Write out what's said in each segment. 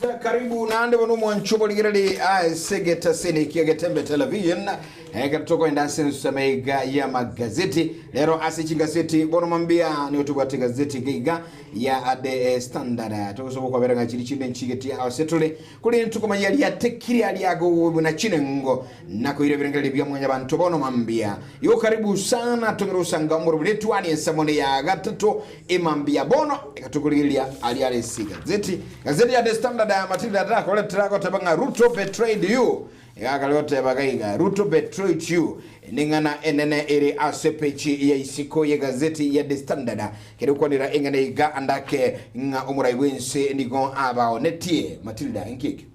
Karibu naende bono omwancho borigereri ase getasini kia Getembe Television ekero tokoenda ase ensemo iga y'amagazeti rero ase chingazeti bono mambia nigo tobwate egazeti iga iga ya The Standard togosoba okwabera ng'a chiri chinde nchigeti ase tore korende tokomanya riatekire aria buna chinengo nakoira ebirengererio bia mwanyabanto bono mambia igo karibu sana tong'ere osanga omorobori etwani ensemo ne ya gatato Emambia bono egatokorigereria aria are ase egazeti. Gazeti ya The Standard aya Matilda atakoretera agoteba ng'a Ruto betrayed you. Iga akare goteba iga iga Ruto betrayed you. Neng'ana enene ere ase peji ya isiko y'egazeti ya The Standard. Kere gokwanera eng'ana iga andake ng'a omorai bw'ense nigo abaonetie. Matilda, inki ekio?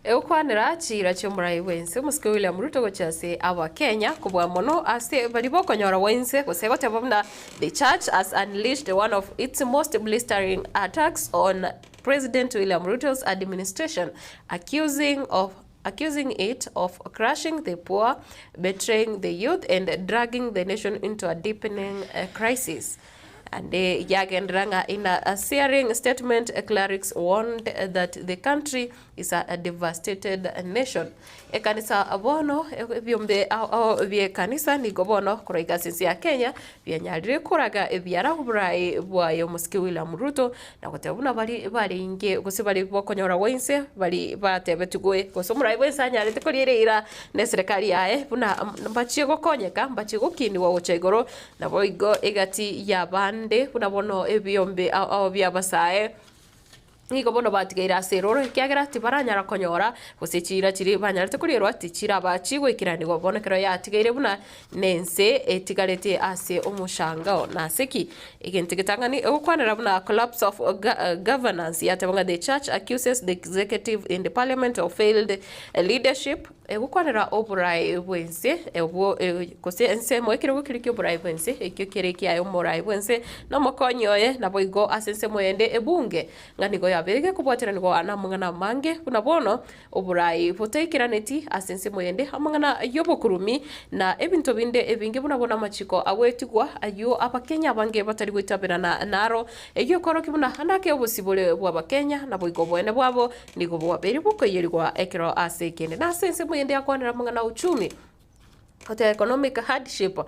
Egokwanera chiira chi'omorai bw'ense omosike William Ruto gochia ase Abakenya kobua mono ase baria bokonyora gwense gose goteba buna the church has unleashed one of its most blistering attacks on President William Ruto's administration accusing of accusing it of crushing the poor, betraying the youth and dragging the nation into a deepening crisis. Ande yagenderera ng'a in a searing statement clerics warned that the country is a devastated nation. Ekanisa bono ebiombe ao ao bi'ekanisa nigo bono korwa iga ase ense ya Kenya bianyarire koraga ebiara oborai bwaye omosike William Ruto na goteba buna bari barenge gose bari bokonyora gwa inse bari batebetigwe gose omorai bwense anyarete koria eira na eserekari yaye buna mbachie gokonyeka mbachie gokinigwa gocha igoro Naboigo egati y'abande, buna bono ebiombe ao ao bi'abasae, nigo bono batigaire ase eroro, ekiagera tibaranyara konyora, gose chiira chiria banyarete korierwa tichiraba chigoikeranigwa. Bono ekero yatigaire buna nense etigarete ase omochangao. Nase ki? Egento egetang'ani egokwanera buna collapse of governance, yateba ng'a the church accuses the executive and the parliament of failed leadership. Egokwanera oboraai bw'ense, obwo gose ensemo ekerogo keria ki'oboraai bw'ense, ekio kere ekiaye omoraai bw'ense, na omokonyi oye, naboigo ase ensemo eyende ebunge, ng'a nigo yabeire gekobwateranigwa namang'ana amange, buna bono oboraai botaikeraneti ase ensemo eyende, amang'ana y'obokurumi, na ebinto binde ebinge buna bono amachiko agoetigwa, ayio Abakenya abange batari goitaberana naro, eyio ekorokia buna nake obosibore bw'Abakenya, naboigo oboene bwabo Nigo bwabeire bokoiyerigwa ekero ase ekende. Na ase ensemo eyende yakwanera amang'ana a uchumi, goteba economic hardship,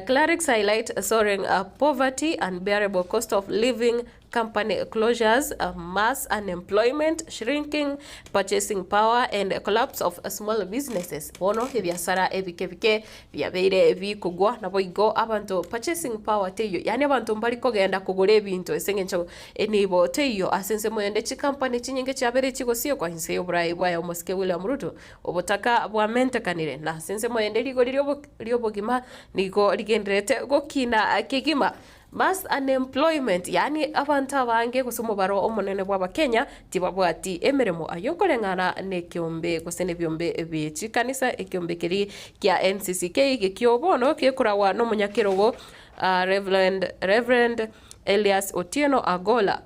clerics highlight soaring poverty, unbearable cost of living, company closures, mass unemployment, shrinking purchasing power and collapse of small businesses. Bono ebiasara ebike bike biabeire bikogwa naboigo abanto purchasing power teiyo, yaani abanto mbari kogenda kogora ebinto ase eng'encho Enibo teiyo ase ensemo ende chikampani chinyinge chiabeire chigosiekwa inse y'oboraai bwaye omosike William Ruto, obotaka bwamentekanire, na ase ensemo ende rigori ri'obogima nigo rigendererete gokina kegima. Mass unemployment, yaani abanto abange gose omobaro omonene bw'Abakenya tibabwati emeremo ayio nkoreng'ana nekeombe gose nebiombe bie chikanisa ekeombe keria kia NCCK gekio bono gekoragwa nomonyakerogo Reverend Reverend Elias Otieno Agola.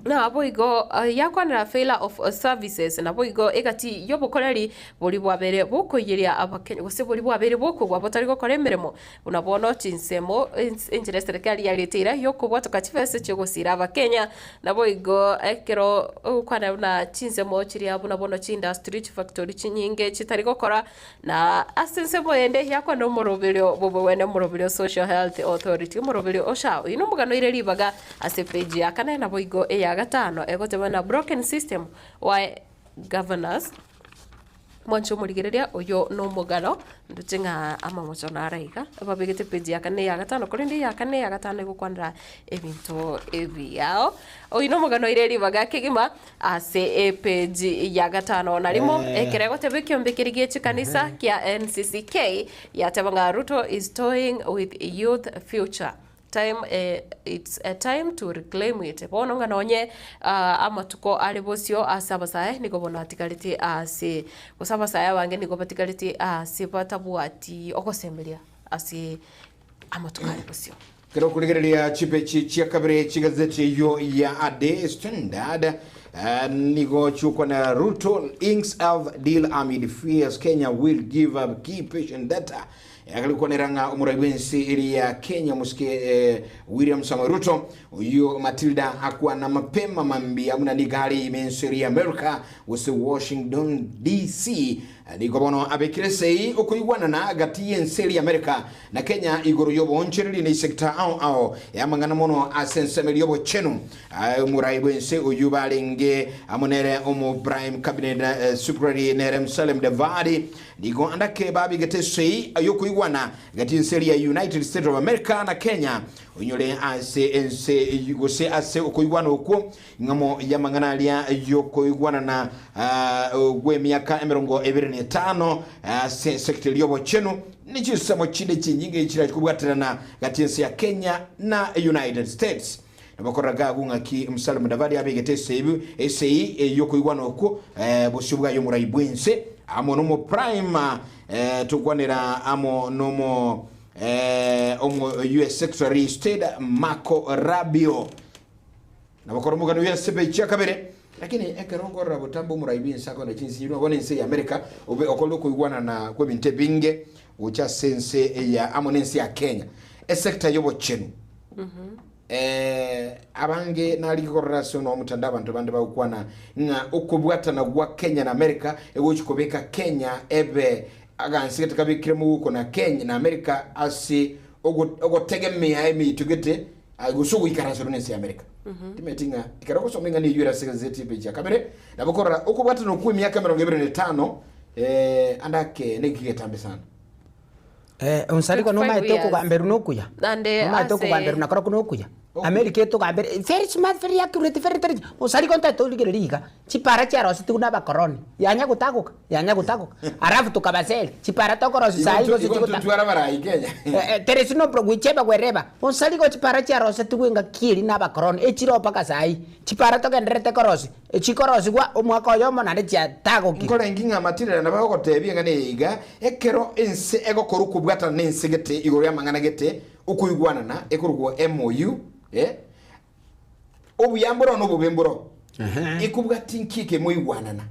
Naboigo yakwanera failure of services, naboigo egati y'obokoreri boria bwabere bokoiyeria abakenya gose boria bwabere bokogwa botari gokora emeremo buna bono chinsemo enchera eserekari yarete ira yokobwatoka chibesa chiogosira abakenya naboigo ekero ogokwana buna chinsemo chiria buna bono chiindustry chifactory chinyinge chitari gokora Na ase ensemo ende yakwana omoroberio bw'obogwenia omoroberio o Social Health Authority, omoroberio o SHA, oyio nomogano oire ribaga ase epeji ya kane naboigo eya gatano egoteba na broken system why governors mwanche omorigereria oyo nomogano ndoche ng'a amamocho naro iga babegete epeji ya kane na eya gatano korende eya kane na eya gatano egokwanera ebinto ebiao. Oyio nomogano oire ribaga kegima. Ase epeji ya gatano na rimo, ekero egoteba ekiombe keria gie chikanisa kia NCCK yateba ng'a Ruto is toying with youth future. Time it's a time to reclaim it. Bono ng'a nonye amatuko are bosio ase abasae nigo bono atigaretie ase gose abasae abange nigo batigaretie ase batabwati ogosemeria ase amatuko are bosio. Ekero okorigereria chipechi chia kabere chigazeti eyio ya The Standard eh, nigo chiokwanera Ruto inks health deal amid fears Kenya will give up key patient data. Akare gokwanera ng'a omorai bw'ense eria ya Kenya omosike William Samoei Ruto oyio Matilda akwana mapema mambia buna nigo are ime ense eria ya America gose Washington DC. Nigo bono abekire esegi okoigwanana gati y'ense eria ya America na Kenya igoro y'oboonchoreria na esecta ao ao y'amang'ana mono ase ensemo eria y'obochenu. Omorai bw'ense oyio barenge amo nere omo Prime Cabinet Secretary nere Musalia Mudavadi Nigo andake babegete esegi y'okoigwana gati y'ense eria ya United States of America na Kenya, oinyore ase ense gose ase okoigwana okwo ing'amo y'amang'ana aria y'okoigwanana gw'emiaka 25 ase sector eria y'obochenu ne chinsemo chinde chinyinge chirache kobwaterana gati y'ense ya Kenya na United States. Nabakorera gagu ng'aki Musalia Mudavadi abegete esei y'okoigwana okwo bosio bwaye omorai bw'ense amo nomo prime tokwanera amo nomo omo US Secretary State Marco Rubio. Nabakora omogano oyo ase page ya kabere. Lakini ekero nkorora botambe omorai bw'ense akona chinsinyo bono ense ya America obe okorire okoigwanana kw'ebinto ebinge gocha ase ense ya amo nense ya Kenya esector y'obochenu. Abange narigie korora ase ono omotandao abanto bande bagokwana ng'a okobwatana gwa Kenya na America egochi kobeka Kenya ebe agansi gete kabekire mogoko na Kenya na America ase ogotegemea emeito gete gose ogoikaranserwa nense ya America. Timanyeti ng'a ekero ogosoma eng'ana eyio ere ase egazeti epage ya kabere nabo okorora okobwatana okwo emiaka 25 ande ake negi getambe sana. Eh, onsarigwa 25 nomaete years. okogamberwa nokuya Naende nomaete ase- okogamberwa nakorokwo nokuya America etogambere very smart very accurate very intelligent onsarigwa ntaete origereria iga chipara chiarosetigwe na abakoroni yanya gotagoka yanya gotagoka alafu tokabaseria chipara tokorosia sahi Igo gose igo chigota ntotware abarai Kenya. Eh, eh, there is no pro gwicheba gwereba onsarigwa chipara chiarosetigwe engaki eria na abakoroni echire mpaka sahi chipara togendererete korosia Chikorosigwa omwaka oyomo naende chiatagokire. Nkorengi ng'a amatirera nabo agotebia eng'ana eye iga, Ekero ense egokora okobwatana nense gete igoro y'amang'ana gete, okoigwanana, ekorokwa MOU, eh, obuya mboro na obobe mboro, ekobwatia nki ekemoigwanana?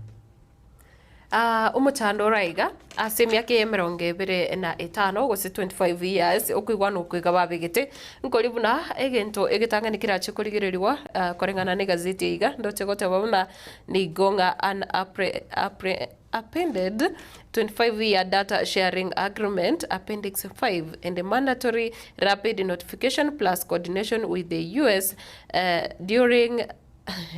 Ah, omochando ore aiga ase emiaka eye 25 gose 25 years okoigwana okwo iga babegete nkori buna egento egetang'ani kerache korigereriwa ah, koreng'ana na egazeti eye iga ndoche goteba buna nigo ng'a an appre appre appended 25 year data sharing agreement appendix 5 and mandatory rapid notification plus coordination with the US eh, during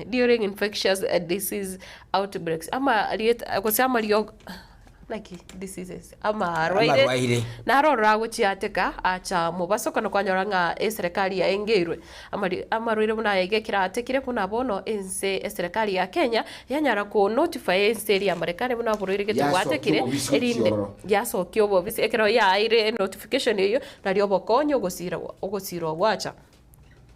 during infectious disease outbreaks ama rieta gose amario naki diseases amarwaire Amarwaire. naro ororo agochiateka acha mobasokano kwanyora ng'a eserekari yaengeirwe amari amarwaire buna aya iga ekero atekire buna bono ense eserekari ya Kenya yanyara ko notify ense eria ya Marekani buna oborwaire gete Yasokia bwatekire obobisi gochia erinde ororo. yasokia obobisi ekero yaeire enotification eyio nario obokonyi ogosira ogosirwa gwacha.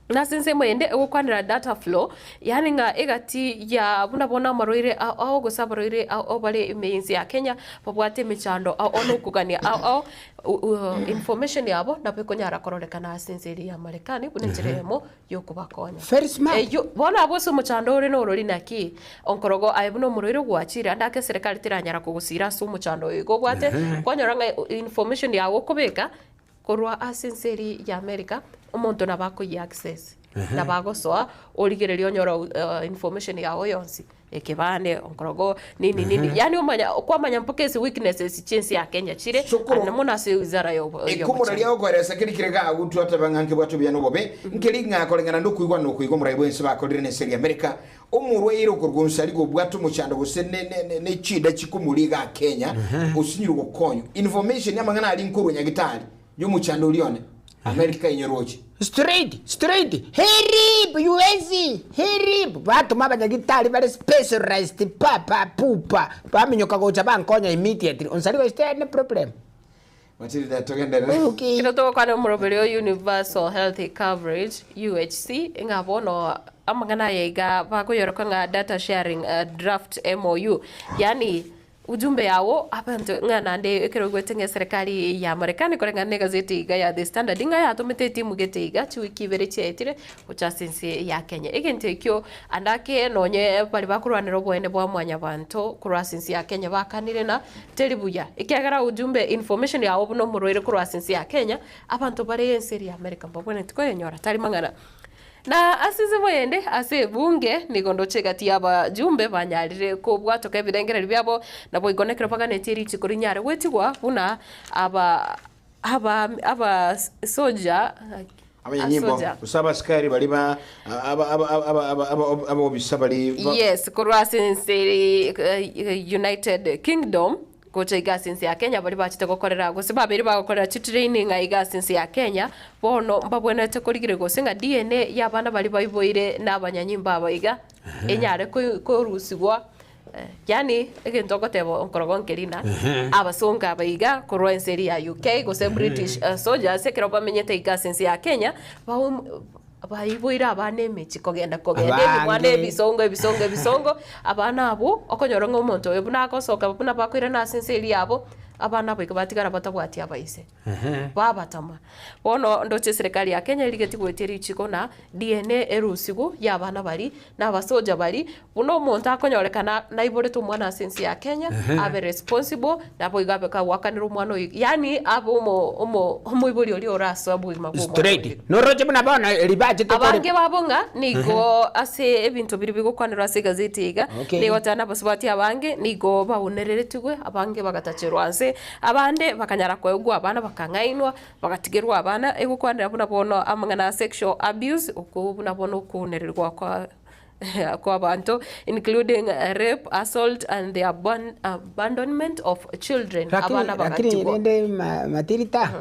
Na ase ensemo ende egokwanera data flow, yaani ng'a egati ya buna bono amarwaire ao ao gose abarwaire ao ao bare ime y'ense ya Kenya, babwate emechando ao ao na okogania ao ao, information yabo nabo ekonyara kororekana ase ense eria ya Marekani buna enchera eyemo yokobakonya. Very smart. Eyio, bono abwo ase omochando ore norori naki, onkorogo aye buna omorwaire gwachire ande ake eserekari teranyara kogosira ase omochando oyo igo obwate, kwanyora ng'a information yago okobeka, Korwa ase ense eria ya America, omonto nabo akoyia access, nabo agosoa origereria onyore information yago yonsi, ekebande, onkorogo, nini nini, yaani omanya kwamanya mpaka ase weaknesses chia ense ya Kenya chire, Sokoro. ande mono ase wizara ya obo- ya Ekumura obochenu. ria okoeresa keri kere gagu twateba ng'a nkebwate obuya na obobe, nkeri ng'a koreng'ana nokoigwa na okoigwa omorai bw'ense bakorire nense eria America, omorwaire okorwa onsi aria gobwate omochando gose ne- ne- ne- ne chida chikomoria igaa Kenya, osinyire gokonywa. Information y'amang'ana aria nkorwa nyagitari y'omochando oria one, America inyeroche. Straight, straight, Herib, US, Herib, batoma abanyagitari bare specialized pa pa pupa, baminyoka gocha bankonya immediately, onsarigo is there any problem? Matilda togenderere. Okay. Ekero togokwana omoroberi o Universal Health Coverage, UHC, ng'a bono amang'ana aya iga bakoyoroka ng'a data sharing draft MOU, yaani Ujumbe yago abanto ng'a naende ekero oigwete ng'a eserekari ya Marekani koreng'ana na egazeti iga ya The Standard ng'a yatomete etimu gete iga chiwiki ibere chiaetire gocha ase ense ya Kenya. Egento ekio ande ake nonye baria bakorwanera oboene bwa mwanyabanto korwa ase ense ya Kenya bakanire na teri buya ekiagera ujumbe information yago buna omorwaire korwa ase ense ya Kenya abanto bare ense eria ya America mbabwenereti koyenyora tari mang'ana. Na ase ensemo eyende, ase ebunge, nigo ndoche egati y'abajumbe banyarire kobwatoka ebirengererio biabo, naboigo nekero baganetie richiko rinyare goetigwa buna aba aba abasoja Abanyanyimbo asoja. gose abasikari baria ba aba aba aba aba aba abobisa baria ba Yes, korwa ase ense ere United Kingdom. Gocha iga ase ense ya Kenya baria bachete gokorera gose babeire bagokorera chitraining aiga ase ense ya Kenya, bono mbabwenerete korigereria gose ng'a DNA y'abana baria baiboire na abanyanyimbo aba iga enyare koi korusigwa yaani egento ogoteba onkorogo nkeri na abasongo aba iga korwa ense eria ya UK gose British soldiers ekero bamenyete iga ase ense ya Kenya baum. Baiboire abana emechie kogenda kogenda ebimwana Abange. ebisongo ebisongo ebisongo, abana abwo okonyora ng'a omonto oyo buna agosoka buna bakoirana ase ense eria yabo, abana abo iga batigara batabwati abaise, babatama. Bono ndoche eserekari ya Kenya erigetie goetia richiko na DNA erusigwe ya abana baria, na abasoja baria, buna omonto akonyorekana naiborete omwana ase ense ya Kenya, abe responsible, naboigo abe kagoakanera omwana oyo, yaani abe omo omo omoibori oria orasoe obogima bwa omwana oria. Straight. Noroche buna bono ribachete kore. Abange babo ng'a nigo ase ebinto biria bigokwanerwa ase egazeti iga, Okay. nigo tari nabasubati abange nigo baunereretigwe, abange bagatacherwa nse, abande bakanyara koegwa abana bakang'ainwa, bagatigerwa abana, egokwanera buna bono amang'ana a sexual abuse, okwo buna bono okounererwa kwa kw'abanto including rape, assault and the abandonment of children, Lakini abana lakini bagatigwa. rende ma- Matirita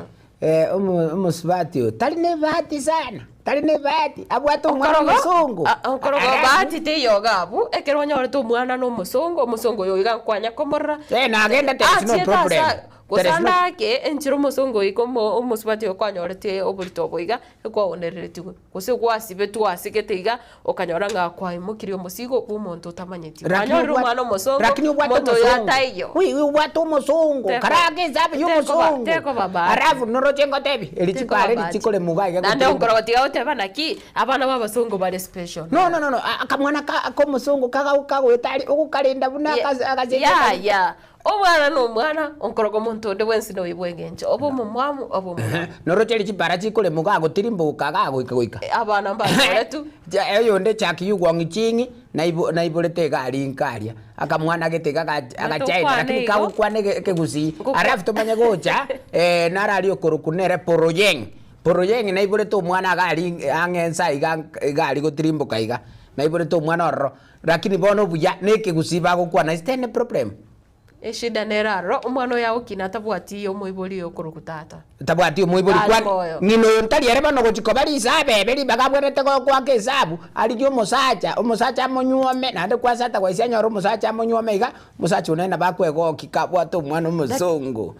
eh, omo- omosubati oyo tari na ebahati sana tari na ebahati abwate omwana Okorogo omosongo a- okorogo Alafu- bahati teiyo iga abwo, ekero onyorete omwana na omosongo, omosongo oyo iga nkwanya komorora, Eh, nagenda there is no achiete problem. asa gose There is no ande ake enchera omosongo oyo iga omo omosubati oyo kwanyorete oborito obo iga, ekwaonereretigwe. Gose gwasibetwe ase gete iga, okanyora ng'a kwaimokirie omosigo bw'omonto otamanyeti. Lakini Kwanyorire obwate- omwana omosongo, lakini obwate omonto oyo omosongo. ataiyo. Wi- wi, obwate omosongo Teko- karake esabu ya tekoba- omosongo tekoba bahati. alafu noroche ngotebi eri Tekoba chipare bahati. richikore muga iga Naende gotiri- onkorogo tiga goteba naki, abana b'abasongo bare special. No, no, no, no. a- Akamwana ka komosongo kaga kagoeta ari ogokarenda buna Ye- akase akase Yaya, Omwana nomwana, onkoroka omonto onde bwensi noyo bw'engencho, obe omomwamu, obe omorwaire. Noroche chipara chikorema gagotirimboka gagoika goika. Abana mbanyoretwe. Oyonde Jack Yuguong Ching naiborete iga aria inka aria, akamwana gete iga agachaina lakini kagokwana ekegusii alafu tomanye gocha naro aria okorokwa nere Poroyeng, Poroyeng naiborete omwana iga aria ang'e ensa iga iga aria gotirimboka iga, naiborete omwana ororo. Lakini bono obuya nekegusii bagokwana is there any problem? Eshida nere aroro, omwana oyo agokina atabwati omoibori oyo okorokwa tata. Tabwati omoibori Tari kwani moyo. ng'ina oyo ntari ere bono gochia koba risabu ebe ribaga abwenerete goaka esabu arigie omosacha, omosacha amonyuome naende kwanza atagwaisia anyore omosacha amonyuome iga, omosacha one nabo akwegokia kabwate omwana omosongo.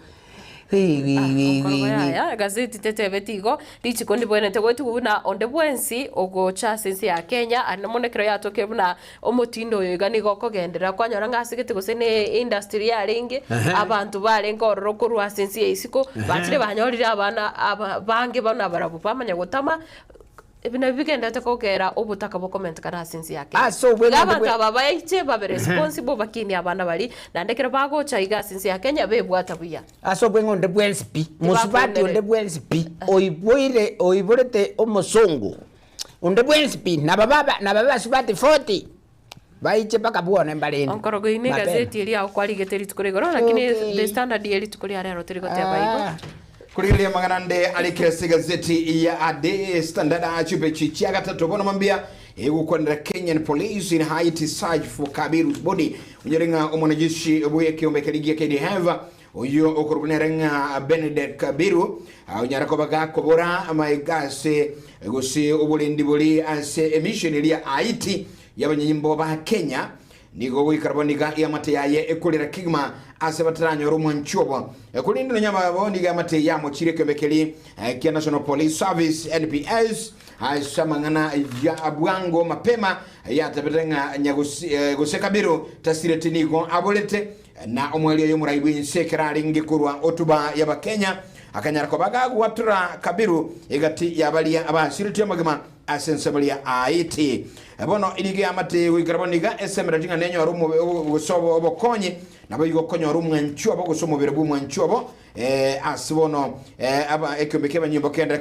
Okorwa yaya, egazeti tetebeti igo, richiko ndibwenerete goetigwa buna onde bwensi ogocha ase ense ya Kenya, aria mono ekero yatokire buna omotindo oyo iga nigo okogenderera kwanyora ng'a asegete gose ne industry yarenge, abanto barenge ororo korwa ase ense ya isiko, bachire banyorire abana aba bange buna barabwo bamanya gotama, Ebi nabio bigenderete kogera obotaka bokomentekana ase ense ya Kenya. Ase obweng'u Iga abanto bwe- aba baiche babe responsible bakinie abana baria, naende ekero bagocha iga ase ense ya Kenya bebwata buya. Ase obweng'u onde bwensi pi, mosubati onde Tibakonereri. bwensi pi, oiboire oiborete omosongo, onde bwensi pi, naba baba naba basubati 40, baiche mpaka bwone mbarende. Onkorogo ime Mapema. egazeti eria agwo kwarigete rituko ria igoro, lakini Okay. The Standard ye rituko ria rero teri goteba igo. Ah. Kurigereria amang'ana ande arikire ase egazeti ya The Standard chipechi chia gatato bono mambia egokwanera Kenyan police in Haiti search for Kabiru's body onyore ng'a omwanajeshi bw'ekeombe keria gia KDF oyio okorokwa nere ng'a Benedict Kabiru onyare koba gakobora amaiga ase gose oborendi bori ase emission eria Haiti y'abanyanyimbo ba Kenya Nigo goikera bono iga eamate yaye ekorera kegima ase bataranyore omwanchi obo. Korende nonya babo nigo eamate yamochire ekeombe keria kia National Police Service, NPS. Ase amang'ana ya bwango mapema yatebete ng'a Nyagusi gose Kabiru tasireti nigo aborete, na omweri oyo omorai bw'ense ekero arenge korwa otuba y'Abakenya akanyara koba gagwatora Kabiru egati ya baria abasiretie amagima ase ensemo ria Haiti. Bono nigo eamate goikera bono iga esemereti ng'a nenyore gose obokonyi naboigo konyora omwanchi obo gose omobere bw'omwanchi obo Ase bono ekeombe ki'abanyomba kende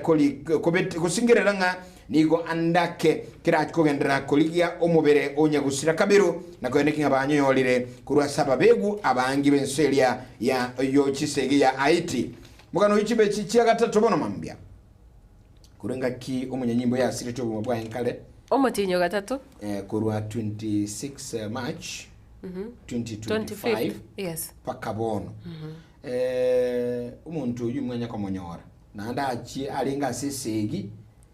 gosingerera ng'a nigo andake kerache kogenderera korigia omobere o nyagusira kabiru, na koeneki ng'a banyoyorire korwa ase ababegu abangi b'ense eria ya chisegi ya Haiti. Omogano oyio chibechi chia gatato bono mambia. Korwa engaki omonyanyimbo yasiretie obogima bwaye nkare. Omotienyi o gatato. Korwa 26 March 2025 Yes. mpaka bono. Omonto oyio mwanya komonyora, naende achie arenge ase esegi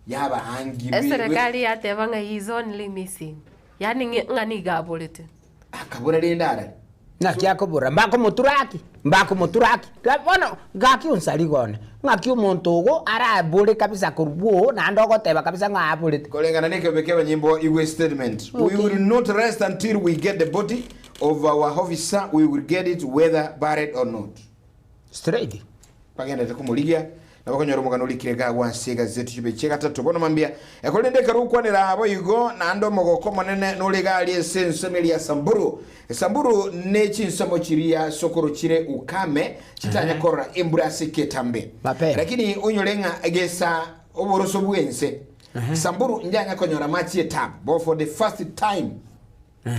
y'abaangi be- Eserekari yateba ng'a he is only missing, yaani ng'a nigo aborete. Akabora rende arari. Naki akobora, Mbakomoturaki, mbakomoturaki. Bono gaki onsari gone, ng'aki omonto ogo arabore kabisa korwa bwoo, naende ogoteba kabisa ng'a aborete. Koreng'ana nekeombe ki'abanyimbo igwe statement, We will not rest until we get the body of our officer, we will get it whether buried or not. Straight. Bagenderete komorigia, na bakonyora omogano orikire gagwa ase egazeti chibe chia gatato bono mambia. Korende ekero gokwanera boigo naende omogoko omonene nore iga aria ase ensemo eria ya Samburu. Samburu ne chinsemo chiria sokoro chire ukame chitanya korora embura ase eketambe. Mapema. Lakini onyore ng'a gesa oboroso bw'ense Samburu njanya konyora amache etap bo for the first time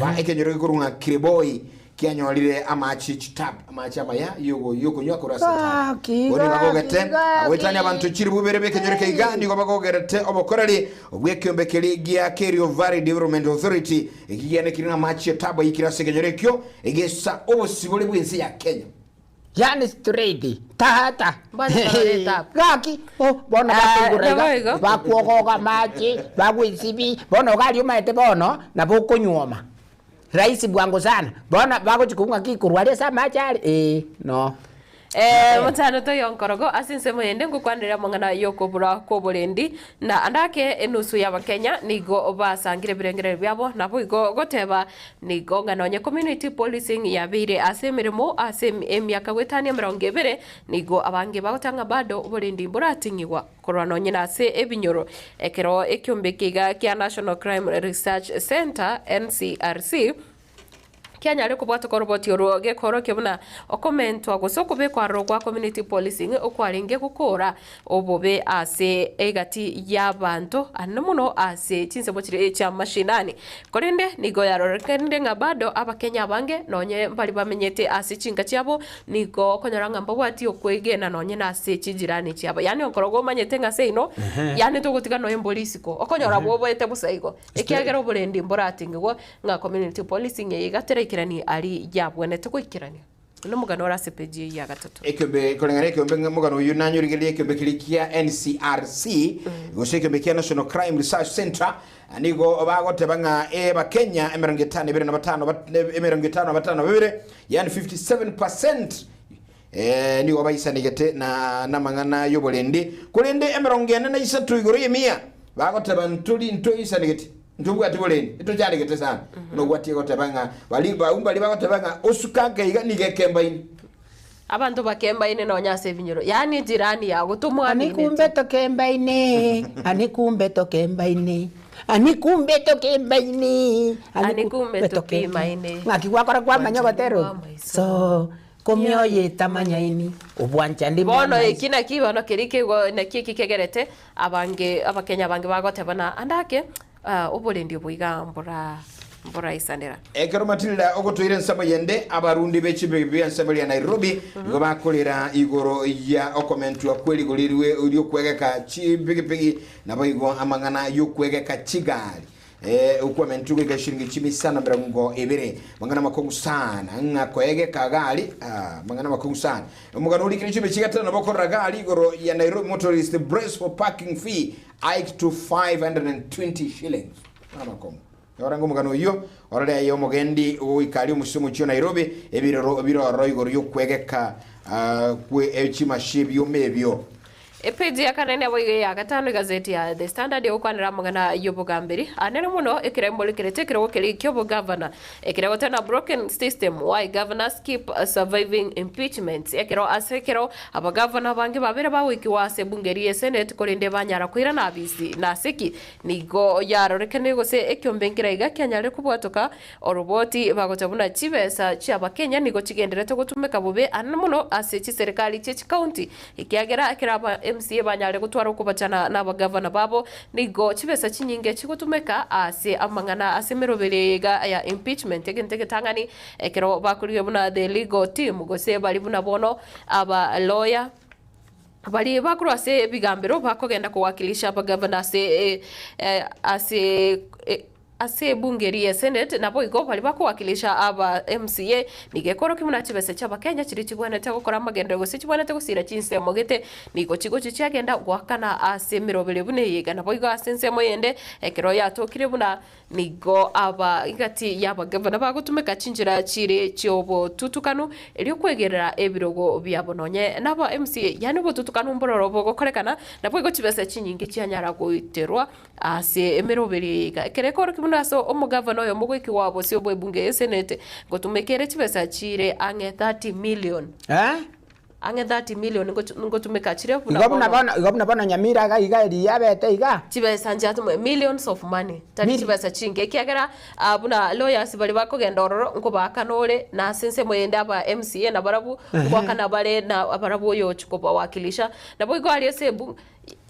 Ba ekenyoro gekorwa ng'a Kireboi kianyorire amache chitap, amache amaya yogo yokonywa korwa ase etap. Gaki, Bono bagogete gaki, gaki. agoetania abanto chilifu ibere b'ekenyoro eke iga nigo bagogerete obokoreri bw'ekiombe keria gia Kerio Valley Development Authority eki gianekire ng'a amache etabu aikire ase ekenyoro ekio egesa obosibore bw'ense ya Kenya. Yani straight tata Mbare barore etabu. gaki oh, bono Ah, bakoigora iga nabo igo. bakwogoga amache bagwesibi bono iga aria omanyete bono nabo okonyuoma rahisi bwango sana bono bagochi kobua ng'aki korwa aria ase amache are eh no. Eh, motano toyo nkorogo ase ensemo ende ngokwanera amang'ana y'okobura kw'oborendi na ande ake enusu y'abakenya nigo basangire ebirengererio biabo naboigo goteba Nigo ng'a nonye community policing yabeire ase emeremo ase emiaka goetania emerongo ebere, nigo abange bagoteba ng'a bado oborendi mborating'igwa korwa nonye nase ebinyoro. Ekero ekiombe eke iga kia National Crime Research Centre, NCRC, kianyare kobwatoka oroboti orwo gekorokia buna okomentwa gose okobekwa aroro gwa community policing okwarenge gokora obobe ase egati y'abanto, anene mono ase chinsemo chiria chia mashinani. Korende nigo yarorekanire ng'a bado Abakenya abange nonye mbari bamenyete ase chinka chiabo, nigo okonyora ng'a mbabwati okwegena nonye nase chijirani chiabo. Yaani okoroga omanyete ng'a seino, yaani togotiga nonya mbori isiko, okonyora bwoboete bosa igo, ekiagera oborendi mboratingigwa ng'a community policing eye iga teraikerani aria yabwenerete goikerania. Nomogano ore ase peji eyio ya gatato. Ekeombe koreng'ana ekeombe ng'a omogano oyio nanyorigereria ekeombe keria kia NCRC gose ekeombe kia National Crime Research Centre nigo bagoteba ng'a Abakenya emerongo etano ebere na batano emerongo etano na batano na babere yaani 57% eh, nigo baisanegete na namang'ana y'oborendi korende emerongo ene na isato igoro y'emia bagoteba ntori ntoisanegeti Ntobwati borendi, ntochandegete sana. Buna obwatie goteba ng'a bari baum baria bagoteba ng'a osuka nka iga nigo ekembaine. Abanto bakembaine nonya ase ebinyoro, yaani ejirani yago Ani tomwamineti. kumbe tokembaine, ani kumbe tokembaine, ani kumbe tokembaine, Ani kumbe tokimaine. Ng'aki gwakora kwamanya ogotera Bwanchani oko? bwa maiso. So komioyo etamanyaini, obwanchani bwa Bono maiso. eki naki bono keria kego naki eki kegerete Abange Abakenya abange bagoteba na ande ake oborendi obo iga mbora mboraisanera. Ekero Matilda ogotoire ensemo yende, abarundi be chibibi b'ensemo ria Nairobi nigo bakorera igoro ya okomentwa kw'erigori ri'okwegeka chipigipigi naboigo amang'ana y'okwegeka chigari. Okwamentwe goika chiringi chimisano emerongo ebere. Mang'ana makong'u sana ng'a koegeka gari, ah, mang'ana makong'u sana. Omogano orikire chibe chigatano nabo okorora gari igoro ya Nairobi motorist brace for parking fee hike to 520 shillings. Mang'ana makong'u. Orenge omogano oyio orore aye omogendi goika aria omochie omochie o Nairobi ebiroro biroro igoro y'okwegeka ah, kwe echimashi ebioma ebio. Epeji ya kane nabo iga eya gatano egazeti ya The Standard egokwanera amang'ana y'obogamberi anene mono ekero emorekerete ekerogo keria ki'obogavana ekere goteba broken system why governors keep surviving impeachments ekero ase ekero abagavana abange babere bagoikigwa ase ebunge eria ye Senate korende banyara koirana abisi naseki nigo yarorekanire gose ekiombe nkera iga kianyarire kobwatoka Oroboti bagoteba buna chibesa chi'Abakenya nigo chigendererete gotumeka bobe anene mono ase chiserikali chie chikaunti ekiagera ekero aba MCA banyarire gotwara okobachana n'abagavana babo nigo chibesa chinyinge chigotumeka ase amang'ana ase emeroberi eye iga ya impeachment egento egetang'ani ekero bakorigia buna the legal team gose bari buna bono aba lawyer Baria bakorwa ase ebigambero bakogenda kowakilisha abagavana ase ase ase ebunge eria ya Senate, naboigo baria bakowakilisha aba MCA, nigo ekorokia buna chibesa chi'Abakenya chiria chibwenerete gokora amagenderero gose chibwenerete gosira chinsemo gete, nigo chigochia chiagenda goakana ase emeroberio buna eye iga. Naboigo ase ensemo eyende ekero yatokire buna Nigo aba egati y'abagavana bagotumeka chinchera chire chi'obotutukanu erio kwegerera ebirogo biabo nonye naba MCA, yaani obotutukanu mbororo bogokorekana, naboigo chibesa chinyinge chianyara goiterwa ase emeroberi eye iga. Ekero ekorokia buna ase omogavana oyomo goikigwa bosio bw'ebunge y'esenete ngotumeka ere chibesa chire ang'e 30 million. Eh? Ang'e 30 million ngotumeka chire buna Igo buna bono. bono, igo buna bono Nyamira iga iga eriya abete iga. Chibesa nchiatumwe millions of money, tari Mil- chibesa chinke ekiagera ah, buna lawyers baria bakogenda ororo nkobaakana ore na ase ensemo eyende aba MCA nabarabwo ngoakana bare na barabwo oyochia kobawakilisha. Naboigo aria ase ebu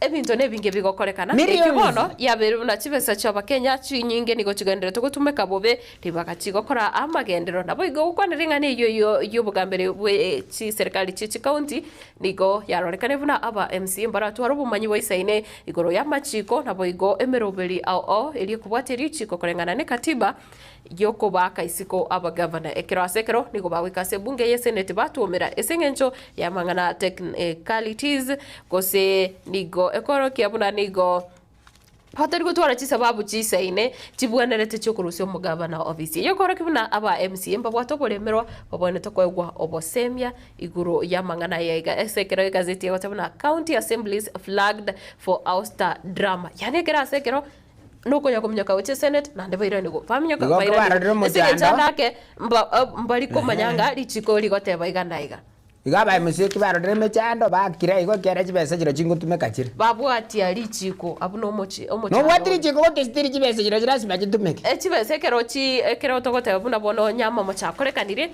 Ebinto nebinge bigokorekana, Millions. ekio bono yabeire buna chibesa chi'Abakenya chinyinge nigo chigendererete gotumeka bobe, ribaga chigokora amagenderero. Naboigo gokwanera ring'ana eyio eyio y'obogamberi bwe chiserikali chie chikaunti nigo yarorekane buna aba MCA mbaratware obomanyi boisaine igoro y'amachiko naboigo emeroberi ao ao eria ekobwatia richiko koreng'ana ne katiba y'okobaaka isiko abagavana. Ekero ase ekero nigo bagoika ase ebunge y'eseneti batwomera ase eng'encho y'amang'ana technicalities gose nigo ekorokia buna nigo batari gotwara chisababu chisaine chibwenerete chiokorusia omogavana ofisi. Eyio ekorokia buna aba MCA mbabwate oboremerwa babwenerete koegwa obosemia igoro y'amang'ana aya iga ase ekero egazeti egoteba buna County Assemblies flagged for ouster drama. Yaani ekero ase ekero nokonya kominyoka gochia esenate naende bairanigwe baminyoka Igo bairanigwe kobarorire ase eng'encho omochando. ande ake mba mbari komanya ng'a richiko rigoteba iga na iga. Igo aba MCA ki barorire emechando bakire igo ekiagera chibesa chiria chingotumeka chire. Babwatia richiko abwo na omochi omochando Nobwati ore. richiko gotesitiri chibesa chiria lasima chitumeke. Echibesa ekero chi ekero togoteba buna bono onye amamocho akorekanire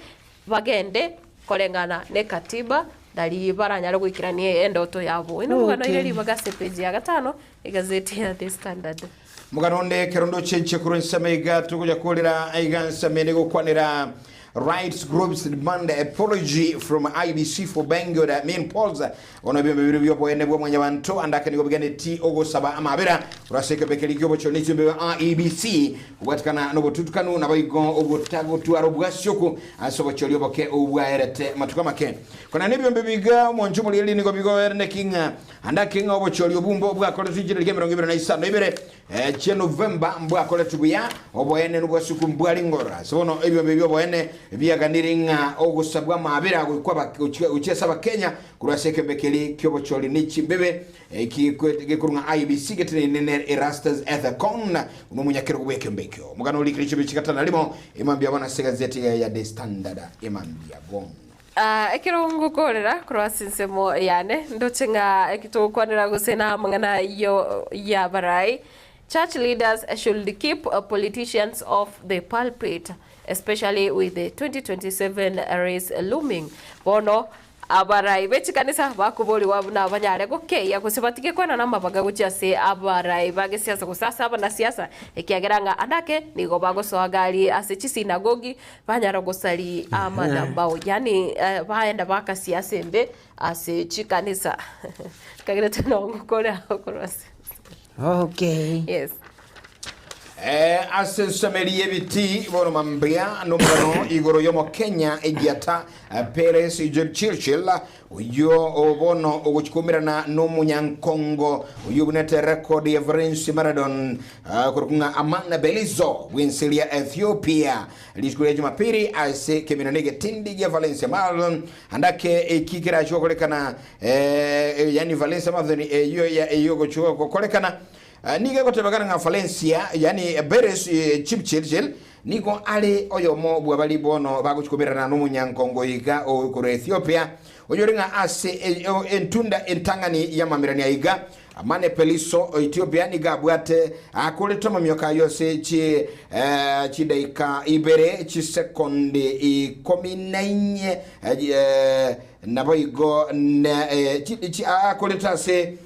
bagende koreng'ana ne katiba nari baranyare goikerania endoto yabo. Inwe omogano Okay. oire ribaga ase epeji ya gatano Egazeti ya The Standard. Omogano onde ekero ndoche inche korwa ensemo iga togocha korera iga ensemo ende gokwanera Rights groups demand apology from IEBC for Bangor main polls. Bono ebiombe bire bioboene bwa mwanyabanto ande ake nigo biganeti ogosaba amabera korwa ase ekeombe keria kiobochori ne chiombe bia IEBC kobwatikana nobotutukanu naboigo ogotagotwara obwasioku ase obochori oboke obwaerete matuko amake. Kona nebiombe biga omonche omorigereria nigo bigoereneki ng'a Ande ake ng'a obochori obwo mbo bwakoretwe chitariki 25 chia Novemba mbwakoretwe buya, oboene nobwasuku mbware ngorora. Ase bono ebiombe bi'oboene biaganire ng'a ogosabwa amaabera goikwa gochia ase Abakenya korwa ase ekeombe keria ki'obochori ne chimbebe eki gekorwa ng'a IEBC geteneine ne Erastus Ethekon buna omonyakerogo bw'ekeombe ekio. Omogano orikire chimbebe chigatano na rimo emambia bono ase egazeti ya The Standard emambia bono. Ekero ngokoorera korwa ase ensemo yane, ndoche ng'a eki togokwanera gose namang'ana y'abarai, Church leaders should keep politicians off the pulpit, especially with the 2027 race looming. Bono abarai be chikanisa bakoborigwa buna banyare gokeyia gose batige koenana amabaga gochia ase abarai ba gesiasa gose ase abanasiasa, ekiagera ng'a ande ake nigo bagosoa gari ase chisinagogi Banyara gosaria amadhabau, yaani baenda bakasia ase embe ase chikanisa. Kagerete nongo kore agwo korwa ase. Okay. Yes. Ase ensemeri y'ebitii bono mambia nomogano igoro y'Omokenya egiata Peres Jepchirchir oyio bono ogochia koumerana nomonyankongo oyio obunete record ya Valencia Marathon korokwa ng'a Amana Belizo bw'ense eria Ethiopia rituko ria Jumapili ase ekeminwa negetindi gia Valencia Marathon ande ake eki kerachie gokorekana yaani Valencia Marathon eyio eyio egochia gokorekana Nigo egotebekana ng'a Valencia, yaani Beres Chipchirchir, nigo are oyomo bw'abaria bono bagochia koberana nomonyankongo iga o korwa Ethiopia, oyore ng'a ase entunda entang'ani y'amamerani aiga, Amane Peliso o Ethiopia nigo abwate akorete amamioka ayio ase chidaika ibere chisekondi ikomi na inye, naboigo akorete ase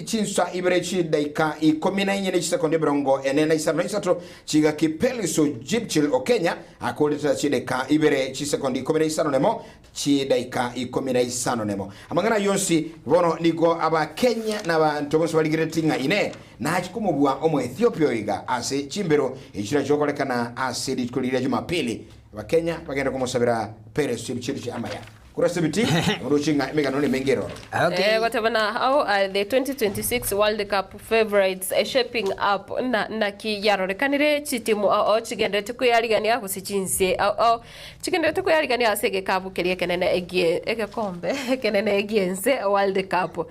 Chinsa ibere chidaika ikomi na inye ne chisekondi emerongo ene na isano na isato chigaki Peliso Jipchil o Kenya akorete chidaika ibere chisekondi ikomi na isano nemo chidaika ikomi na isano nemo. Amang'ana ayio onsi bono nigo Abakenya na abanto bonsi barigereretie ng'a Inee, nachi komobua Omoethiopia oyo iga ase chimbero echi chirache gokorekana ase rituko riria Jumapili? Abakenya bagende komosabera Peres Jipchirchi amaya. Korwa ase ebitii, oroche ng'a emegano nemenge ere ororo. Okay. Goteba na how are the 2026 World Cup favourites shaping up na naki yarorekanire chitimu ao ao chigenderete kweyarigania gose chinse ao ao chigenderete kweyarigania ase egekabu keria ekenene egie egekombe ekenene gi'ense World Cup.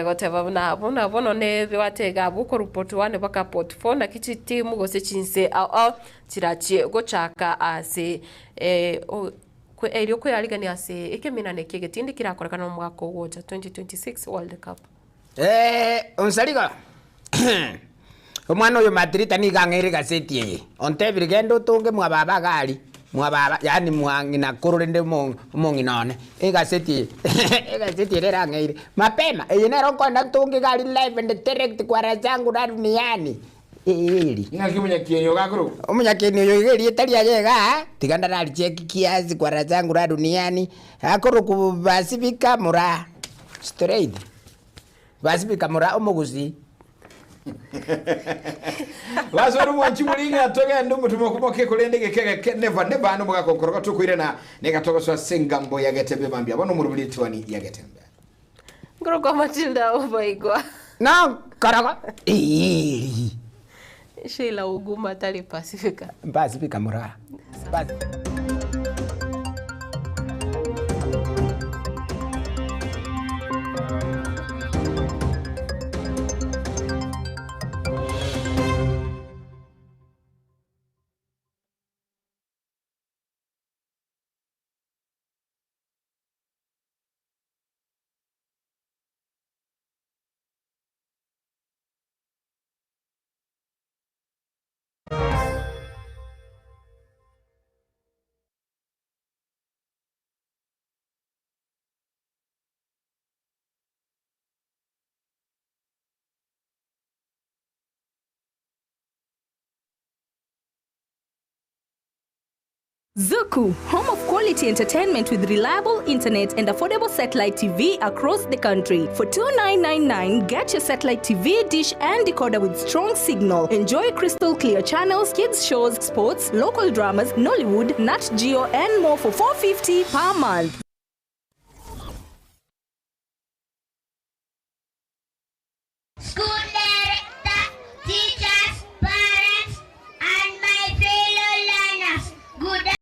Goteba buna buna bono nebwate iga abwo korwa pot 1 mpaka pot 4 naki chitimu gose chinse ao ao chirachie gochaka ase Erio kweyarigania ase ekeminane eki egetindi kerakorekane omwaka ogocha, 2026 World Cup. Onsarigo, omwana oyo Matrita nigo ang'eire egaseti eye, ontebire genda otonge mwa baba iga aria, mwa baba yaani mwa ng'ina koro rende omong'ina one, egaseti eye egaseti ere erang'eire mapema, eye nero nkoenda ntonge iga aria live and direct kwa Razangu Duniani. Eeri. Ng'aki omonyakieni oyo gakorokwa? Omonyakieni oyo iga erieta riaye igaa, tiga ndararicheki kiasi kwa Razangu la duniani, akorokwa Basibika Muraa. Straight. Basibika Muraa omogusii. Basore omwanchi moring'a togende omotumo okomoke korende egeka egeke never never nomogaka okoroka tokoirana negatogoso ase engambo ya Getembe mambia bono omorobori etuani ya Getembe. Nkorokwa Matilda Obaigwa. Nokorogo eeri. Sheila Oguma tari Pacifica. Pacifica Muraa. Zuku, home of quality entertainment with reliable internet and affordable satellite TV across the country. For 2999, get your satellite TV, dish and decoder with strong signal. Enjoy crystal clear channels, kids shows, sports, local dramas, Nollywood, Nat Geo and more for 450 per month. School director, teachers, parents, and my fellow learners. Good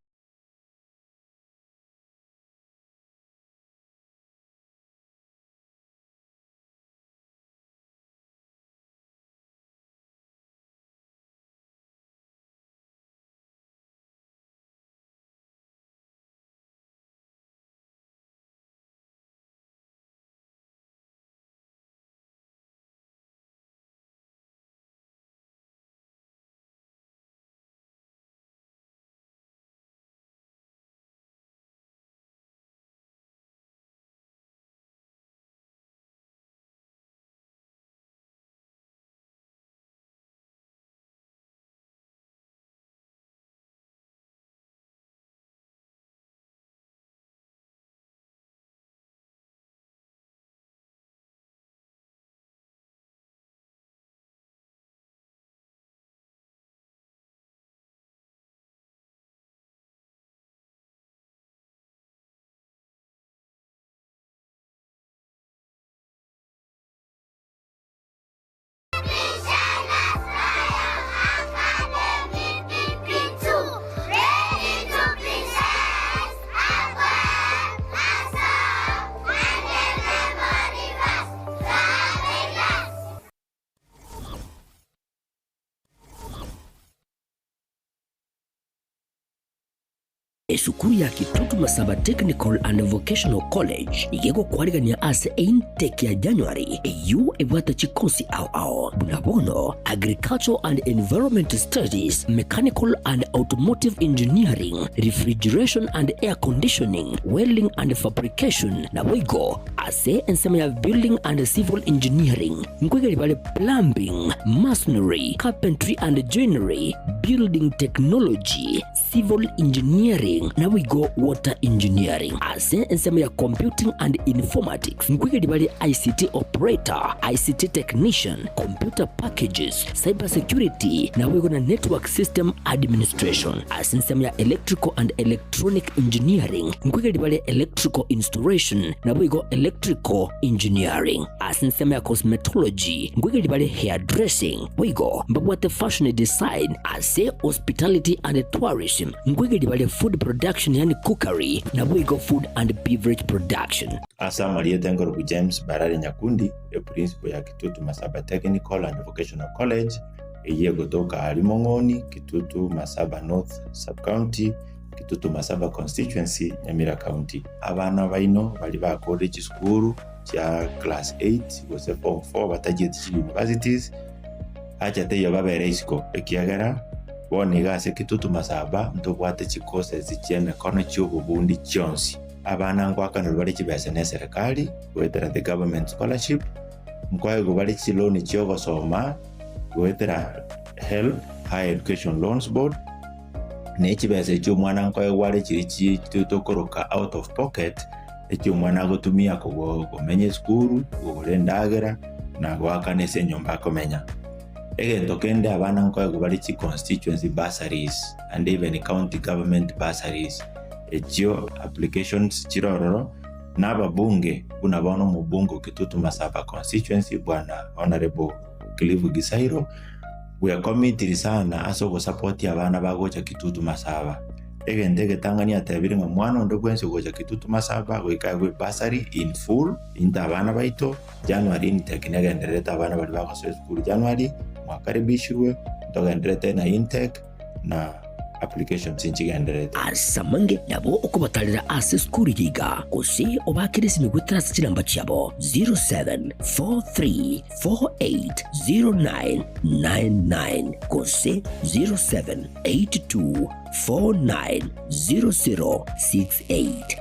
Esukuru ya Kitutu Masaba Technical and Vocational College nigo egokwarigania ase eintake ya January eyio ebwate chikosi ao ao buna bono Agricultural and Environment Studies, Mechanical and Automotive Engineering, Refrigeration and Air Conditioning, Welding and Fabrication naboigo ase ensemo ya Building and Civil Engineering nkoigeria bare Plumbing, Masonry, Carpentry and Joinery, Building Technology, Civil Engineering naboigo Water Engineering. Ase ensemo ya Computing and Informatics nkoigeria bare ICT Operator, ICT Technician, Computer Packages, Cyber Security naboigo na Network System Administration. Ase ensemo ya Electrical and Electronic Engineering nkoigeria bare Electrical Installation naboigo Electrical Engineering. Ase ensemo ya Cosmetology nkoigeria bare Hairdressing boigo mbabwate Fashion Design. Ase Hospitality and Tourism nkoigeria bare Food Production yaani Cookery naboigo Food and Beverage Production. Ase amarieta nkorokwa James Barare Nyakundi, eprincipo ya Kitutu Masaba Technical and Vocational College, eyio egotoka aria Mong'oni, Kitutu Masaba North Sub-County, Kitutu Masaba Constituency, Nyamira County. Abana baino baria bakorire chisukuru chia class 8 gose form 4 batachieti chi universities, Acha teiyo babere isiko, ekiagera bono iga ase Kitutu Masaba ntobwate chicourses chi'emekono chi'obobundi chionsi. Abana ngoakanerwa bare chibesa neserekari goetera the government scholarship, nkoegwa bare chiloan chi'ogosoma goetera HELB, Higher Education Loans Board, ne chibesa echio omwana nkoegwa are chiria chi tokoroka out of pocket, echio omwana agotumia komenya esukuru, kogora endagera, na goakana ase enyomba akomenya. Egento kende abana nkoegwa bare chi constituency bursaries and even county government bursaries, echio applications chire ororo, na ababunge buna bono omobunge o Kitutu Masaba constituency bwana Honourable Cliff Gisairo, bwekomitiri sana ase ogosapotia abana bagocha Kitutu Masaba. Egento egetang'ani atebire ng'a mwana onde bwensi ogocha Kitutu Masaba goika aegwe bursary in full, into abana baito, January intake negendererete abana baria bagosoa esukuru January, mwakaribishirwe, ntogendererete na intake na applications nchigendererete. Ase amange nabo okobatarera ase esukuru eye iga, gose obaakere esimi goetera ase chinamba chiabo 0743480999 gose 0782490068.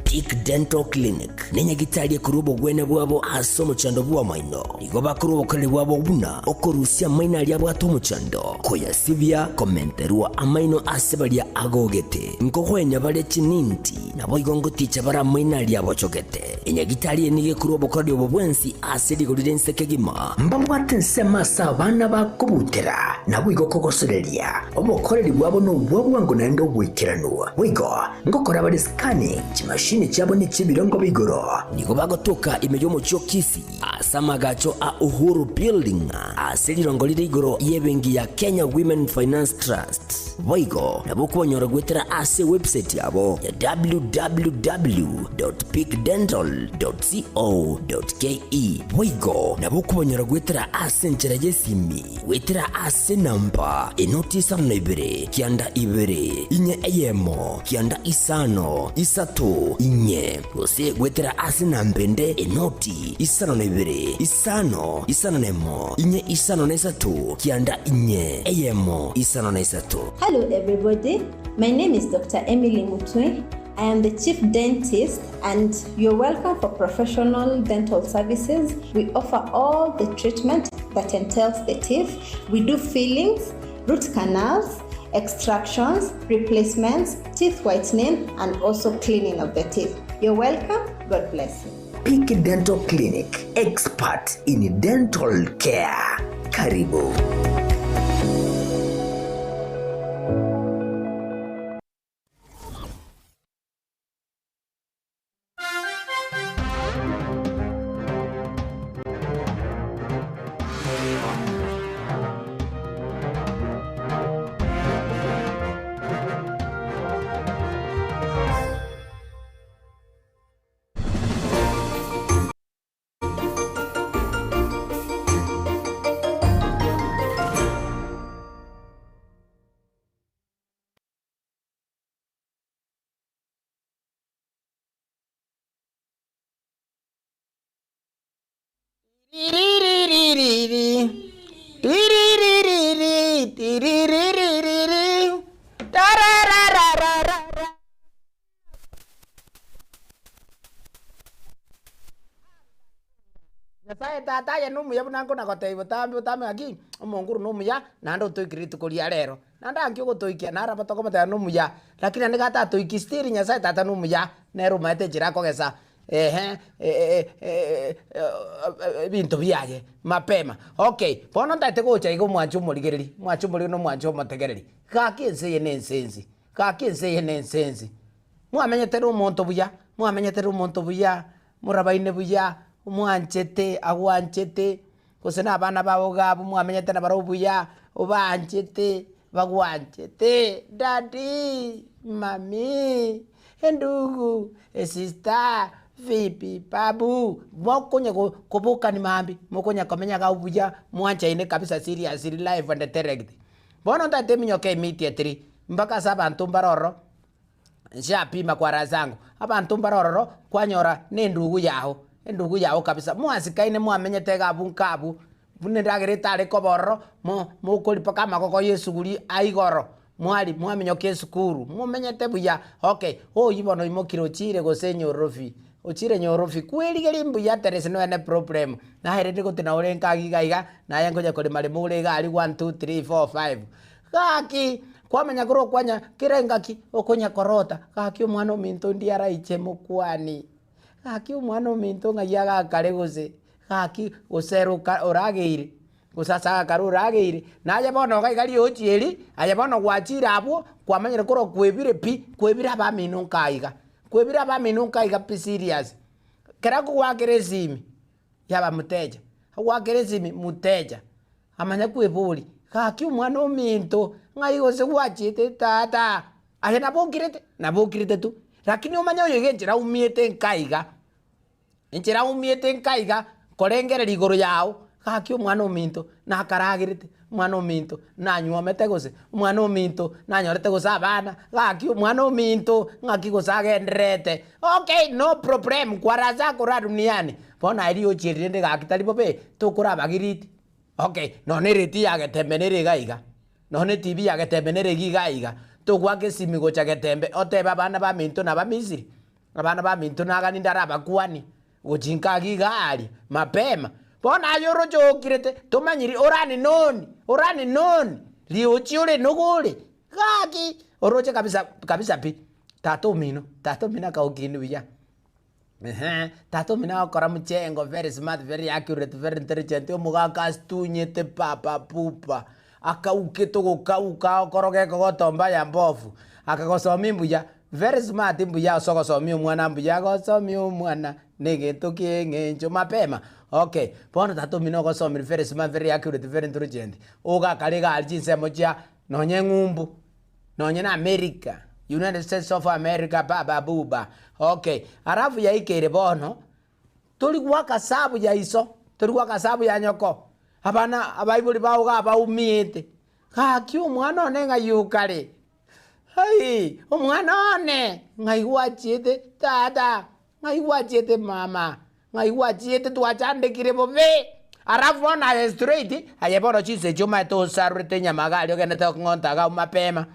Peak Dental Clinic nenyagitari ekorwa obogwene bwabo ase omochando bw'amaino. Nigo bakorwa obokoreri bwabo buna okorusia amaino aria abwate omochando, koyasibia, komenterwa amaino ase baria agogete, nkogoenya bare chininti, naboigo ngoticha bare amaino aria abochogete. Enyagitari eye nigo ekorwa obokoreri obo bwensi ase rigori ri'ense kegima. Mbabwate ensemo ase abana bakobutera, naboigo kogosoreria. Obokoreri bwabo nobwa bwango naende oboikeranu. Boigo ngokora bare scanning, chimashini chiabo nechi'ebirengo bia igoro. Nigo bagotoka ime y'omochie o Kisii ase amagacho a Uhuru Building ase rirongo rire igoro y'ebenki ya Kenya Women Finance Trust. Boigo nabo okobanyora goetera ase ewebsite yabo ya www.peakdental.co.ke. Boigo nabo okobanyora goetera ase enchera y'esimi goetera ase enamba enoti isano na ibere kianda ibere inye eyemo kianda isano isato inye gose goetera ase enamba ende enoti isano na ibere isano isano na emo inye isano na isato kianda inye eyemo isano na isato. Hello everybody, my name is Doctor Emily Mutwe, I am the chief dentist and you're welcome for professional dental services. We offer all the treatment that entails the teeth. We do fillings, root canals, extractions, replacements, teeth whitening and also cleaning of the teeth. You're welcome. God bless you. Peak Dental Clinic, expert in dental care. Karibu. Tiriririri, tiriririri, tiriririri, tararararara. Nyasae Tata aye nomuya buna nkona-gotebia botambe botambe ng'aki, Omonguru nomuya, naende otoikire rituko ria rero. Naende anki ogotoikia naro aba tokomotebia nomuya, lakini naende gatatoikia still Nyasae Tata nomuya, nere omaete enchera akogesa ehe ebinto biaye mapema. Okay, bono ntagete gocha iga omwanche omorigereri, omwanche omorigereri na omwanche omotegereri, gaki ense eye na ense ense, gaki ense eye na ense ense. Mwamenyete na omonto buya, mwamenyete na omonto buya, morabaine buya, omwanchete, agwanchete, gose na abana bao iga abwo mwamenyete nabarabwo buya, obaanchete, bagwanchete, daddy, mummy, endugu, esister, vipi, babu, mokonya go kobokani mambia, mokonya komenya iga abwo buya, mwanchaine kabisa seriously live and direct. Bono ntagete eminyoka immediately, mpaka ase abanto mbare ororo. Nshapima kwa raha zangu, abanto mbare ororo kwanyora na endugu yao, endugu yao kabisa, mwasikaine mwamenyete iga abwo nka abwo, buna endagera etare koba ororo, mo mokori mpaka amagoko ya esuguri a igoro, mwari mwaminyoka esukuru, momenyete buya, okay, oywo bono oimokire ochire gose enyorofi, ochire nyorofi, kwerigeria mbuya there is no any problem, naye rende gotena ore nka iga iga, naye nkonya korema rema ore iga aria one, two, three, four, five. Gaki, kwamanya korwa okwanya kera engaki okonya korota, gaki omwana ominto ndi araiche mokwani, gaki omwana ominto ng'ai agakare gose, gaki gose ere oka orageire, gose ase agakare orageire, naye bono iga iga riochi eri, aye bono gwachire abwo, kwamanyire korwa kwebire pi, kwebire abamino nka iga, kwebire abamino nka iga pi serious. Ekero akogoakera esimi, yaba mteja, agoakera esimi mteja. Amanya kweboria, Gaki omwana ominto, ng'ai gose gwachiete tata? Aye nabo okirete? Nabo okirete tu. Lakini omanye oyo iga enchera aumiete nka iga, enchera aumiete nka iga, korengereria igoro yao, gaki omwana ominto nakaragerete, omwana ominto nanyuomete gose, omwana ominto nanyorete gose abana, gaki omwana ominto ng'aki gose agendererete. Okay, no problem, kwaraza akora duniani. Bono aye riochie rende gaki tari bobe, tokora abagiriti. Okay, nonya ereti ya Getembe nere iga iga, nonya etibi ya Getembe nere iga iga iga, togoaka esimi gocha Getembe otebe abana baminto na Abamisiri, abana baminto nagani ndare abakuani, gochi nka iga iga aria, mapema. Bono aye oroche okirete, tomanyiri orani noni, orani noni, riochi ore nogo ore, gaki, oroche kabisa kabisa pi, tata omino, tata omino akagokinia buya. Ehe, tata omino agokora mchengo very smart, very accurate, very intelligent, omogaka astunyete papa pupa, akaukete ogokauka agokoroga ekogoto mbaya mbofu, akagosomia mbuya, very smart mbuya ase ogosomia omwana mbuya agosomia omwana na egento kia eng'encho mapema. Okay, bono tata omino ogosomire very smart, very accurate, very intelligent, ogakare iga aria chinsemo chia nonye eng'umbu. Nonye na America, United States of America baba buba okay, alafu yaikeire bono tori goaka sabu ya iso, tori goaka sabu ya nyoko, abana abaibori bao iga baumiete, gaki omwana one ng'ai okare, aii omwana one ng'ai gwachiete tata, ng'ai gwachiete mama, ng'ai gwachiete twachandekire bobe, alafu bono aye straight, aye bono chinsa echio omanyete osarurete enyama iga aria ogendete gokong'onta iga abwo mapema,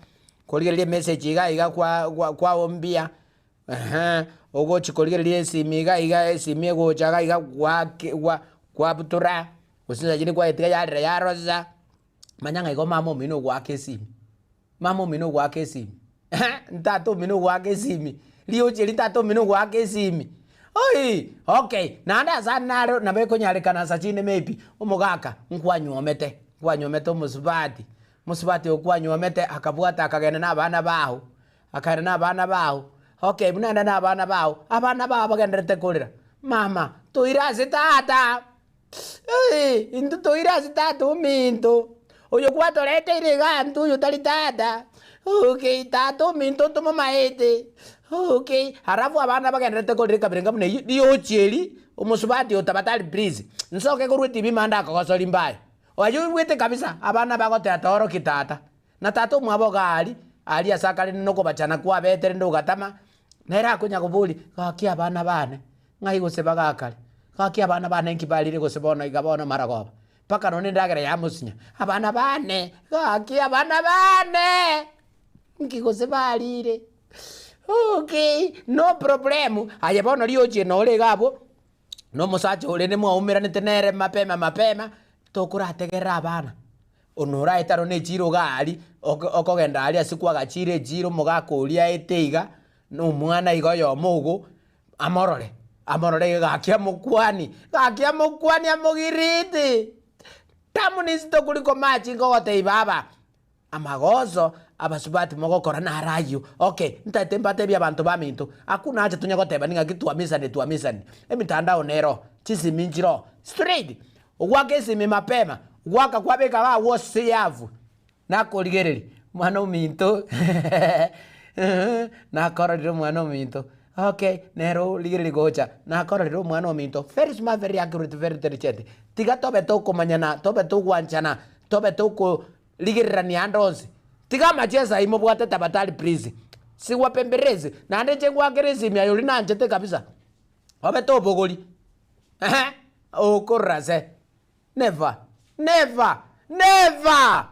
korigereria emessage iga iga kwa kwa kwaombia, ehe, ogochi korigereria esimi iga iga esimi egocha iga iga gwake gwa kwabutora, gose chinsa chinde kwayetiga yarera yarosa, manya ng'a igo mama omino ogoaka esimi. Mama omino ogoaka esimi, tata omino ogoaka esimi, rioche eri tata omino ogoaka esimi, oii okay, naende ase ande naro nabo ekonyarekana asa chinde maybe, omogaka nkwanyuomete, nkwanyuomete omosubati, omosubati oyo kwanyuomete akabwata akagenda na abana bao, akagenda na abana bao, okay buna aenda na abana bao, abana bao bagendererete korera, mama toire ase tata. Intwe toire ase tata ominto, oyo gwatoreteire iga intwe oyo tari tata, okay tata ominto ntomomaete, okay. Alafu abana bagendererete korera ekabira enga buna eyio, riochi eri, omosubati oyo tafadhali please, nsoke korwa etibi mande akogosori mbaye. Aye oigwete kabisa, abana bagoteba toorokia tata, na tata omwabo iga aria, aria ase akare nokobachana kwabete rende ogatama, nere akonya koboria, gaki abana bane, ng'ai gose bagakare. Gaki abana bane nki barire gose bono iga bono maragoba, mpaka nonye endagera yamosinya, abana bane, gaki abana bane! Nki gose barire? Okay, no problem, aye bono riochie nore iga abwo, na omosacha orende mwaumeranete nere mapema mapema, tokorategerera abana. One oraete aro ne echiro iga aria, oko okogenda aria ase kwagachire echiro omogaka oria aete iga, na omwana iga oyomo ogo, amorore, amorore iga gaki amokwanie, gaki amokwanie amogiriti, tamu nisito kuliko machi nkogotebia baba, amagoso abasubati mogokora naro ayio, okay, ntaete mbatebie abanto baminto, hakuna haja tonya gotebani ng'aki twamisane twamisane, emitandao nero, chisimi nchiroo, straight, ogwaka esimi mapema, gwaka kwabeka iga agwo ase eafu, Nakorigereria, mwana ominto nakororire omwana ominto, okay, nere origereria gocha, nakororire omwana ominto, very smart, very accurate, very intelligent, tiga tobe tokomanyana, tobe togwanchana, tobe tokorigererania ande onsi, tiga amacheso ayio mobwate tafadhali please, siwapembelezi, naende inche ngwakere esimi aye oria nanchete kabisa, obe tobogori, eeh, okorora se. Never! Never! Never!